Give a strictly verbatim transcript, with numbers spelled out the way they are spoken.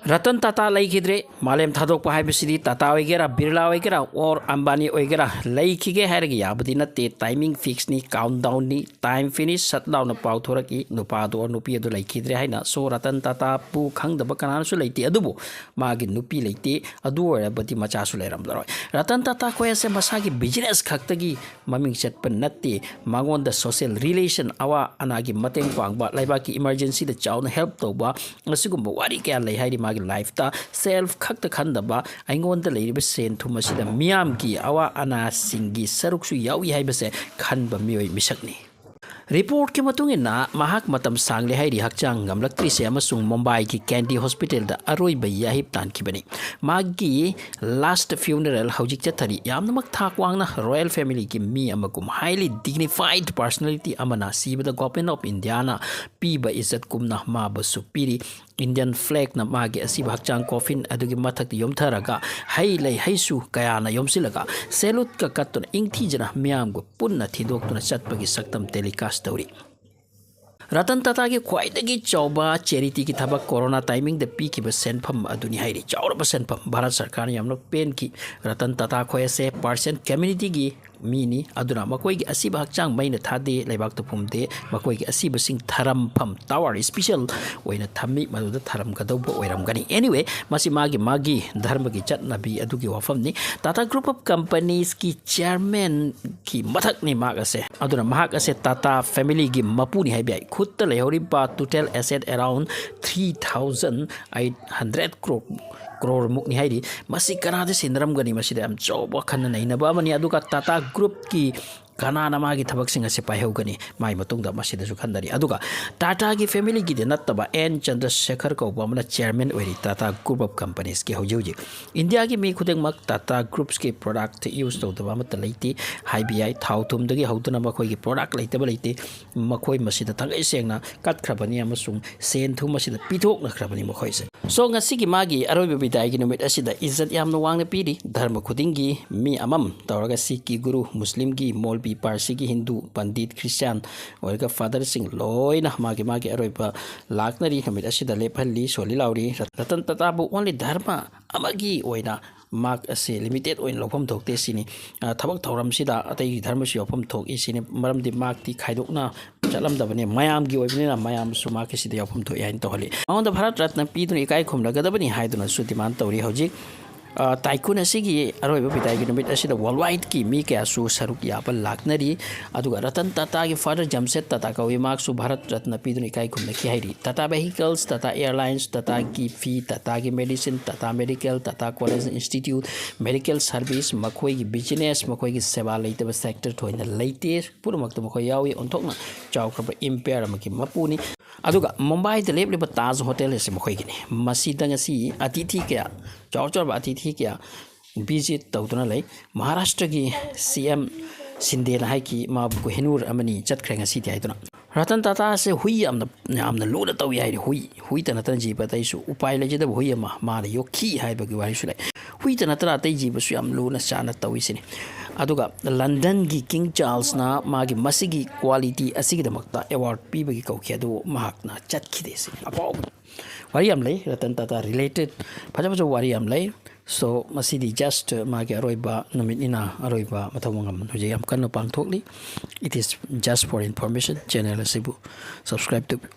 ꯔꯇꯟ ꯇꯥꯇꯥ ꯂꯩꯈꯤꯗ꯭ꯔꯦ꯫ ꯃꯥꯂꯦꯝ ꯊꯥꯗꯣꯛꯄ ꯍꯥꯏꯕꯁꯤꯗꯤ ꯇꯥꯇꯥ ꯑꯣꯏꯒꯦꯔꯥ, ꯕꯤꯔꯂꯥ ꯑꯣꯏꯒꯦꯔꯥ, ꯑꯣꯔ ꯑꯝꯕꯥꯅꯤ ꯑꯣꯏꯒꯦꯔꯥ, ꯂꯩꯈꯤꯒꯦ ꯍꯥꯏꯔꯒ ꯌꯥꯕꯗꯤ ꯅꯠꯇꯦ꯫ ꯇꯥꯏꯃꯤꯡ ꯐꯤꯛꯁꯅꯤ, ꯀꯥꯎꯟ ꯗꯥꯎꯟꯅꯤ, ꯇꯥꯏꯝ ꯐꯤꯅꯤꯁ ꯁꯠ ꯂꯥꯎꯅ ꯄꯥꯎꯊꯣꯔꯛꯏ, ꯅꯨꯄꯥꯗꯨ ꯑꯣꯔ ꯅꯨꯄꯤ ꯑꯗꯨ ꯂꯩꯈꯤꯗ꯭ꯔꯦ ꯍꯥꯏꯅ꯫ ꯁꯣ ꯔꯇꯟ ꯇꯥꯇꯥꯕꯨ ꯈꯪꯗꯕ ꯀꯅꯥꯅꯁꯨ ꯂꯩꯇꯦ꯫ ꯑꯗꯨꯕꯨ ꯃꯥꯒꯤ ꯅꯨꯄꯤ ꯂꯩꯇꯦ, ꯑꯗꯨ ꯑꯣꯏꯔꯕꯗꯤ ꯃꯆꯥꯁꯨ ꯂꯩꯔꯝꯂꯔꯣꯏ꯫ ꯔꯇꯟ ꯇꯥꯇꯥ ꯈꯣꯏ ꯑꯁꯦ ꯃꯁꯥꯒꯤ ꯕꯤꯖꯤꯅꯦꯁ ꯈꯛꯇꯒꯤ ꯃꯃꯤꯡ ꯆꯠꯄ ꯅꯠꯇꯦ꯫ ꯃꯉꯣꯟꯗ ꯁꯣꯁꯤꯌꯦꯜ ꯔꯤꯂꯦꯁꯟ, ꯑꯋꯥ ꯑꯅꯥꯒꯤ ꯃꯇꯦꯡ ꯄꯥꯡꯕ, ꯂꯩꯕꯥꯛꯀꯤ ꯏꯃꯔꯖꯦꯟꯁꯤꯗ ꯆꯥꯎꯅ ꯍꯦꯜꯞ ꯇꯧꯕ, ꯑꯁꯤꯒꯨꯝꯕ ꯋꯥꯔꯤ ꯀꯌꯥ ꯂꯩ ꯍꯥꯏꯔꯤ꯫ ꯃꯥꯒꯤ ꯂꯥꯏꯐꯇ ꯁꯦꯜꯐ ꯈꯛꯇ ꯈꯟꯗꯕ, ꯑꯩꯉꯣꯟꯗ ꯂꯩꯔꯤꯕ ꯁꯦꯟ ꯊꯨꯝ ꯑꯁꯤꯗ ꯃꯤꯌꯥꯝꯒꯤ ꯑꯋꯥ ꯑꯅꯥꯁꯤꯡꯒꯤ ꯁꯔꯨꯛꯁꯨ ꯌꯥꯎꯏ ꯍꯥꯏꯕꯁꯦ ꯈꯟꯕ ꯃꯤꯑꯣꯏ ꯃꯤꯁꯛꯅꯤ꯫ ꯔꯤꯄꯣꯔꯠꯀꯤ ꯃꯇꯨꯡ ꯏꯟꯅ, ꯃꯍꯥꯛ ꯃꯇꯝ ꯁꯥꯡꯂꯦ ꯍꯥꯏꯔꯤ ꯍꯛꯆꯥꯡ ꯉꯝꯂꯛꯇ꯭ꯔꯤꯁꯦ ꯑꯃꯁꯨꯡ ꯃꯨꯝꯕꯥꯏꯒꯤ ꯀꯦꯟꯗꯤ ꯍꯣꯁꯄꯤꯇꯥꯜꯗ ꯑꯔꯣꯏꯕ ꯌꯥꯍꯤꯞ ꯇꯥꯟꯈꯤꯕꯅꯤ꯫ ꯃꯥꯒꯤ ꯂꯥꯁ ꯐ꯭ꯌꯨꯅꯔꯦꯜ ꯍꯧꯖꯤꯛ ꯆꯠꯊꯔꯤ꯫ ꯌꯥꯝꯅꯃꯛ ꯊꯥꯛ ꯋꯥꯡꯅ ꯔꯣꯌꯦꯜ ꯐꯦꯃꯤꯂꯤꯒꯤ ꯃꯤ ꯑꯃꯒꯨꯝ, ꯍꯥꯏꯂꯤ ꯗꯤꯒꯅꯤꯐꯥꯏꯗ ꯄꯔꯁꯅꯦꯂꯤꯇꯤ ꯑꯃꯅ ꯁꯤꯕꯗ ꯒꯣꯚꯔꯟꯃꯦꯟꯠ ꯑꯣꯐ ꯏꯟꯗꯤꯌꯥꯅ ꯄꯤꯕ ꯏꯖꯠꯀꯨꯝꯅ ꯃꯥꯕꯨꯁꯨ ꯄꯤꯔꯤ꯫ ꯏꯟꯗꯤꯌꯟ ꯐ꯭ꯂꯦꯒꯅ ꯃꯥꯒꯤ ꯑꯁꯤꯕ ꯍꯛꯆꯥꯡ ꯀꯣꯐꯤꯟ ꯑꯗꯨꯒꯤ ꯃꯊꯛꯇ ꯌꯣꯝꯊꯔꯒ, ꯍꯩ ꯂꯩ ꯍꯩꯁꯨ ꯀꯌꯥꯅ ꯌꯣꯝꯁꯤꯜꯂꯒ, ꯁꯦꯂꯨꯠꯀ ꯀꯠꯇꯨꯅ ꯏꯪꯊꯤꯖꯅ ꯃꯤꯌꯥꯝꯒ ꯄꯨꯟꯅ ꯊꯤꯟꯗꯣꯛꯇꯨꯅ ꯆꯠꯄꯒꯤ ꯁꯛꯇꯝ ꯇꯦꯂꯤꯀꯥꯁ ꯇꯧꯔꯤ꯫ ꯔꯇꯟ ꯇꯥꯇꯥꯒꯤ ꯈ꯭ꯋꯥꯏꯗꯒꯤ ꯆꯥꯎꯕ ꯆꯦꯔꯤꯇꯤꯒꯤ ꯊꯕꯛ ꯀꯣꯔꯣꯅꯥ ꯇꯥꯏꯃꯤꯡꯗ ꯄꯤꯈꯤꯕ ꯁꯦꯟꯐꯝ ꯑꯗꯨꯅꯤ ꯍꯥꯏꯔꯤ꯫ ꯆꯥꯎꯔꯕ ꯁꯦꯟꯐꯝ꯫ ꯚꯥꯔꯠ ꯁꯔꯀꯥꯔꯅ ꯌꯥꯝꯅ ꯄꯦꯟꯈꯤ꯫ ꯔꯇꯟ ꯇꯥꯇꯥ ꯈꯣꯏ ꯑꯁꯦ ꯄꯥꯔꯁꯤꯌꯟ ꯀꯝꯃ꯭ꯌꯨꯅꯤꯇꯤꯒꯤ ꯃꯤꯅꯤ꯫ ꯑꯗꯨꯅ ꯃꯈꯣꯏꯒꯤ ꯑꯁꯤꯕ ꯍꯛꯆꯥꯡ ꯃꯩꯅ ꯊꯥꯗꯦ, ꯂꯩꯕꯥꯛꯇ ꯐꯨꯝꯗꯦ꯫ ꯃꯈꯣꯏꯒꯤ ꯑꯁꯤꯕꯁꯤꯡ ꯊꯔꯝꯐꯝ, ꯇꯋꯥꯔ, ꯏꯁꯄꯤꯁꯦꯜ ꯑꯣꯏꯅ ꯊꯝꯃꯤ, ꯃꯗꯨꯗ ꯊꯔꯝꯒꯗꯧꯕ ꯑꯣꯏꯔꯝꯒꯅꯤ꯫ Anyway, ꯃꯁꯤ ꯃꯥꯒꯤ, ꯃꯥꯒꯤ ꯙꯔꯃꯒꯤ ꯆꯠꯅꯕꯤ ꯑꯗꯨꯒꯤ ꯋꯥꯐꯝꯅꯤ꯫ ꯇꯥꯇꯥ ꯒ꯭ꯔꯨꯞ ꯑꯣꯐ ꯀꯝꯄꯅꯤꯁꯀꯤ ꯆꯤꯌꯔꯃꯦꯟꯒꯤ ꯃꯊꯛꯅꯤ ꯃꯍꯥꯛ ꯑꯁꯦ꯫ ꯑꯗꯨꯅ ꯃꯍꯥꯛ ꯑꯁꯦ ꯇꯥꯇꯥ ꯐꯦꯃꯤꯂꯤꯒꯤ ꯃꯄꯨꯅꯤ ꯍꯥꯏꯕ ꯌꯥꯏ꯫ ꯈꯨꯠꯇ ꯂꯩꯍꯧꯔꯤꯕ total asset around three thousand eight hundred crore, crore ꯃꯨꯛꯅꯤ ꯍꯥꯏꯔꯤ꯫ ꯃꯁꯤ ꯀꯅꯥꯗ ꯁꯤꯟꯅꯔꯝꯒꯅꯤ? ꯃꯁꯤꯗ ꯌꯥꯝ ꯆꯥꯎꯕ ꯈꯟꯅ ꯅꯩꯅꯕ ꯑꯃꯅꯤ꯫ ꯑꯗꯨꯒ ꯇꯥꯇꯥ ꯒ꯭ꯔꯨꯞꯀꯤ ꯀꯅꯥꯅ ꯃꯥꯒꯤ ꯊꯕꯛꯁꯤꯡ ꯑꯁꯤ ꯄꯥꯏꯍꯧꯒꯅꯤ? ꯃꯥꯒꯤ ꯃꯇꯨꯡꯗ ꯃꯁꯤꯗꯁꯨ ꯈꯟꯅꯔꯤ꯫ ꯑꯗꯨꯒ ꯇꯥꯇꯥꯒꯤ ꯐꯦꯃꯤꯂꯤꯒꯤꯗꯤ ꯅꯠꯇꯕ ꯑꯦꯟ ꯆꯟꯗ꯭ꯔꯁꯦꯈꯔ ꯀꯧꯕ ꯑꯃꯅ ꯆꯤꯌꯔꯃꯦꯟ ꯑꯣꯏꯔꯤ ꯇꯥꯇꯥ ꯒ꯭ꯔꯨꯞ ꯑꯣꯐ ꯀꯝꯄꯅꯤꯁꯀꯤ ꯍꯧꯖꯤꯛ ꯍꯧꯖꯤꯛ꯫ ꯏꯟꯗꯤꯌꯥꯒꯤ ꯃꯤ ꯈꯨꯗꯤꯡꯃꯛ ꯇꯥꯇꯥ ꯒ꯭ꯔꯨꯞꯁꯀꯤ ꯄ꯭ꯔꯣꯗꯛꯇ ꯌꯨꯁ ꯇꯧꯗꯕ ꯑꯃꯠꯇ ꯂꯩꯇꯦ ꯍꯥꯏꯕ ꯌꯥꯏ꯫ ꯊꯥꯎ ꯊꯨꯝꯗꯒꯤ ꯍꯧꯗꯨꯅ ꯃꯈꯣꯏꯒꯤ ꯄ꯭ꯔꯣꯗꯛ ꯂꯩꯇꯕ ꯂꯩꯇꯦ꯫ ꯃꯈꯣꯏ ꯃꯁꯤꯗ ꯊꯥꯡꯒꯩ ꯁꯦꯡꯅ ꯀꯠꯈ꯭ꯔꯕꯅꯤ ꯑꯃꯁꯨꯡ ꯁꯦꯟ ꯊꯨꯝ ꯑꯁꯤꯗ ꯄꯤꯊꯣꯛꯅꯈ꯭ꯔꯕꯅꯤ ꯃꯈꯣꯏꯁꯦ꯫ ꯁꯣ, ꯉꯁꯤꯒꯤ ꯃꯥꯒꯤ ꯑꯔꯣꯏꯕ ꯕꯤꯗꯥꯏꯒꯤ ꯅꯨꯃꯤꯠ ꯑꯁꯤꯗ ꯏꯖꯠ ꯌꯥꯝꯅ ꯋꯥꯡꯅ ꯄꯤꯔꯤ꯫ ꯙꯔꯃ ꯈꯨꯗꯤꯡꯒꯤ ꯃꯤ ꯑꯃꯃꯝ ꯇꯧꯔꯒ ꯁꯤꯈꯀꯤ ꯒꯨꯔꯨ, ꯃꯨꯁꯂꯤꯝꯒꯤ ꯃꯣꯜ ꯄꯤ ꯄꯥꯔꯁꯤꯒꯤ ꯍꯤꯟꯗꯨ, ꯄꯟꯗꯤꯠ, ꯈ꯭ꯔꯤꯁꯇꯤꯌꯥꯟ ꯑꯣꯏꯔꯒ ꯐꯥꯗꯔꯁꯤꯡ ꯂꯣꯏꯅ ꯃꯥꯒꯤ ꯃꯥꯒꯤ ꯑꯔꯣꯏꯕ ꯂꯥꯛꯅꯔꯤ, ꯅꯨꯃꯤꯠ ꯑꯁꯤꯗ ꯂꯦꯞꯍꯜꯂꯤ, ꯁꯣꯜꯂꯤ ꯂꯥꯎꯔꯤ꯫ ꯔꯇꯟ ꯇꯥꯇꯥꯕꯨ only ꯙꯔꯃ ꯑꯃꯒꯤ ꯑꯣꯏꯅ ꯃꯥꯛ ꯑꯁꯤ ꯂꯤꯃꯤꯇꯦꯠ ꯑꯣꯏꯅ ꯂꯧꯐꯝ ꯊꯣꯛꯇꯦ ꯁꯤꯅꯤ꯫ ꯑ, ꯊꯕꯛ ꯊꯧꯔꯝꯁꯤꯗ ꯑꯇꯩꯒꯤ ꯙꯔꯃꯁꯨ ꯌꯥꯎꯐꯝ ꯊꯣꯛꯏ ꯁꯤꯅꯤ꯫ ꯃꯔꯝꯗꯤ ꯃꯥꯛꯇꯤ ꯈꯥꯏꯗꯣꯛꯅ ꯆꯠꯂꯝꯗꯕꯅꯤ, ꯃꯌꯥꯝꯒꯤ ꯑꯣꯏꯕꯅꯤꯅ ꯃꯌꯥꯝꯁꯨ ꯃꯥꯛꯀꯤ ꯁꯤꯗ ꯌꯥꯎꯐꯝ ꯊꯣꯛꯏ ꯍꯥꯏꯅ ꯇꯧꯍꯜꯂꯤ꯫ ꯃꯉꯣꯟꯗ ꯚꯥꯔꯠ ꯔꯠꯅ ꯄꯤꯗꯨꯅ ꯏꯀꯥꯏ ꯈꯨꯝꯅꯒꯗꯕꯅꯤ ꯍꯥꯏꯗꯨꯅꯁꯨ ꯗꯤꯃꯥꯟ ꯇꯧꯔꯤ꯫ ꯍꯧꯖꯤꯛ, ꯑ, ꯇꯥꯏꯀꯨꯟ ꯑꯁꯤꯒꯤ ꯑꯔꯣꯏꯕ ꯄꯤꯗꯥꯏꯒꯤ ꯅꯨꯃꯤꯠ ꯑꯁꯤꯗ ꯋꯥꯔꯜ ꯋꯥꯏꯗꯀꯤ ꯃꯤ ꯀꯌꯥꯁꯨ ꯁꯔꯨꯛ ꯌꯥꯕ ꯂꯥꯛꯅꯔꯤ꯫ ꯑꯗꯨꯒ ꯔꯇꯟ ꯇꯥꯇꯥꯒꯤ ꯐꯥꯗꯔ ꯖꯝꯁꯦꯠ ꯇꯥꯇꯥ ꯀꯧꯏ, ꯃꯍꯥꯛꯁꯨ ꯚꯥꯔꯠ ꯔꯠꯅ ꯄꯤꯗꯨꯅ ꯏꯀꯥꯏ ꯈꯨꯝꯅꯈꯤ ꯍꯥꯏꯔꯤ꯫ ꯇꯥꯇꯥ ꯚꯦꯍꯤꯀꯜꯁ, ꯇꯥꯇꯥ ꯑꯦꯌꯔꯂꯥꯏꯟꯁ, ꯇꯥꯇꯥꯒꯤ ꯐꯤ, ꯇꯥꯇꯥꯒꯤ medicine, Tata medical, Tata college institute, medical service, ꯃꯈꯣꯏꯒꯤ ꯕꯤꯖꯤꯅꯦꯁ, ꯃꯈꯣꯏꯒꯤ ꯁꯦꯕꯥ ꯂꯩꯇꯕ ꯁꯦꯛꯇꯔ ꯊꯣꯏꯅ ꯂꯩꯇꯦ꯫ ꯄꯨꯝꯅꯃꯛꯇ ꯃꯈꯣꯏ ꯌꯥꯎꯏ꯫ ꯑꯣꯟꯊꯣꯛꯅ ꯆꯥꯎꯈ꯭ꯔꯕ ꯏꯝꯄꯥꯌꯔ ꯑꯃꯒꯤ ꯃꯄꯨꯅꯤ꯫ ꯑꯗꯨꯒ ꯃꯨꯝꯕꯥꯏꯗ ꯂꯦꯞꯂꯤꯕ ꯇꯥꯖ ꯍꯣꯇꯦꯜ ꯑꯁꯤ ꯃꯈꯣꯏꯒꯤꯅꯤ꯫ ꯃꯁꯤꯗ ꯉꯁꯤ ꯑꯇꯤꯊꯤ ꯀꯌꯥ, ꯆꯥꯎ ꯆꯥꯎꯔꯕ ꯑꯇꯤꯊꯤ ꯀꯌꯥ ꯚꯤꯖꯤꯠ ꯇꯧꯗꯨꯅ ꯂꯩ꯫ ꯃꯍꯥꯔꯥꯁꯇ꯭ꯔꯒꯤ ꯁꯤ ꯑꯦꯝ ꯁꯤꯟꯗꯦꯅ ꯍꯥꯏꯈꯤ, ꯃꯥꯕꯨ ꯀꯣꯍꯤꯅꯨꯔ ꯑꯃꯅꯤ ꯆꯠꯈ꯭ꯔꯦ ꯉꯁꯤꯗꯤ ꯍꯥꯏꯗꯨꯅ꯫ ꯔꯇꯟ ꯇꯥꯇꯥ ꯑꯁꯦ ꯍꯨꯏ ꯌꯥꯝꯅ, ꯌꯥꯝꯅ ꯂꯨꯅ ꯇꯧꯏ ꯍꯥꯏꯔꯤ꯫ ꯍꯨꯏ, ꯍꯨꯏꯇ ꯅꯠꯇꯅ ꯖꯤꯕ ꯑꯇꯩꯁꯨ ꯎꯄꯥꯏ ꯂꯩꯖꯗꯕ ꯍꯨꯏ ꯑꯃ ꯃꯥꯅ ꯌꯣꯛꯈꯤ ꯍꯥꯏꯕꯒꯤ ꯋꯥꯔꯤꯁꯨ ꯂꯩ꯫ ꯍꯨꯏꯇ ꯅꯠꯇꯅ ꯑꯇꯩ ꯖꯤꯕꯁꯨ ꯌꯥꯝ ꯂꯨꯅ ꯆꯥꯟꯅ ꯇꯧꯏ ꯁꯤꯅꯤ꯫ ꯑꯗꯨꯒ ꯂꯟꯗꯟꯒꯤ ꯀꯤꯡ ꯆꯥꯔꯜꯁꯅ ꯃꯥꯒꯤ ꯃꯁꯤꯒꯤ ꯀ꯭ꯋꯥꯂꯤꯇꯤ ꯑꯁꯤꯒꯤꯗꯃꯛꯇ ꯑꯦꯋꯥꯔꯗ ꯄꯤꯕꯒꯤ ꯀꯧꯈꯤ, ꯑꯗꯨꯕꯨ ꯃꯍꯥꯛꯅ ꯆꯠꯈꯤꯗꯦ ꯁꯤꯅꯤ꯫ ꯑꯐꯥꯎꯕ ꯋꯥꯔꯤ ꯌꯥꯝ ꯂꯩ, ꯔꯇꯟ ꯇꯥꯇꯥ ꯔꯤꯂꯦꯇꯦꯠ ꯐꯖ ꯐꯖꯕ ꯋꯥꯔꯤ ꯌꯥꯝ ꯂꯩ꯫ ꯁꯣ, ꯃꯁꯤꯗꯤ ꯖꯁ ꯃꯥꯒꯤ ꯑꯔꯣꯏꯕ ꯅꯨꯃꯤꯠꯅꯤꯅ ꯑꯔꯣꯏꯕ ꯃꯊꯧ ꯃꯉꯝ ꯍꯧꯖꯤꯛ ꯌꯥꯝ ꯀꯟꯅ ꯄꯥꯡꯊꯣꯛꯂꯤ꯫ It is just for information. Channel ꯑꯁꯤꯕꯨ ꯁꯕꯁꯀ꯭ꯔꯥꯏꯕ ꯇꯧꯕꯤꯌꯨ꯫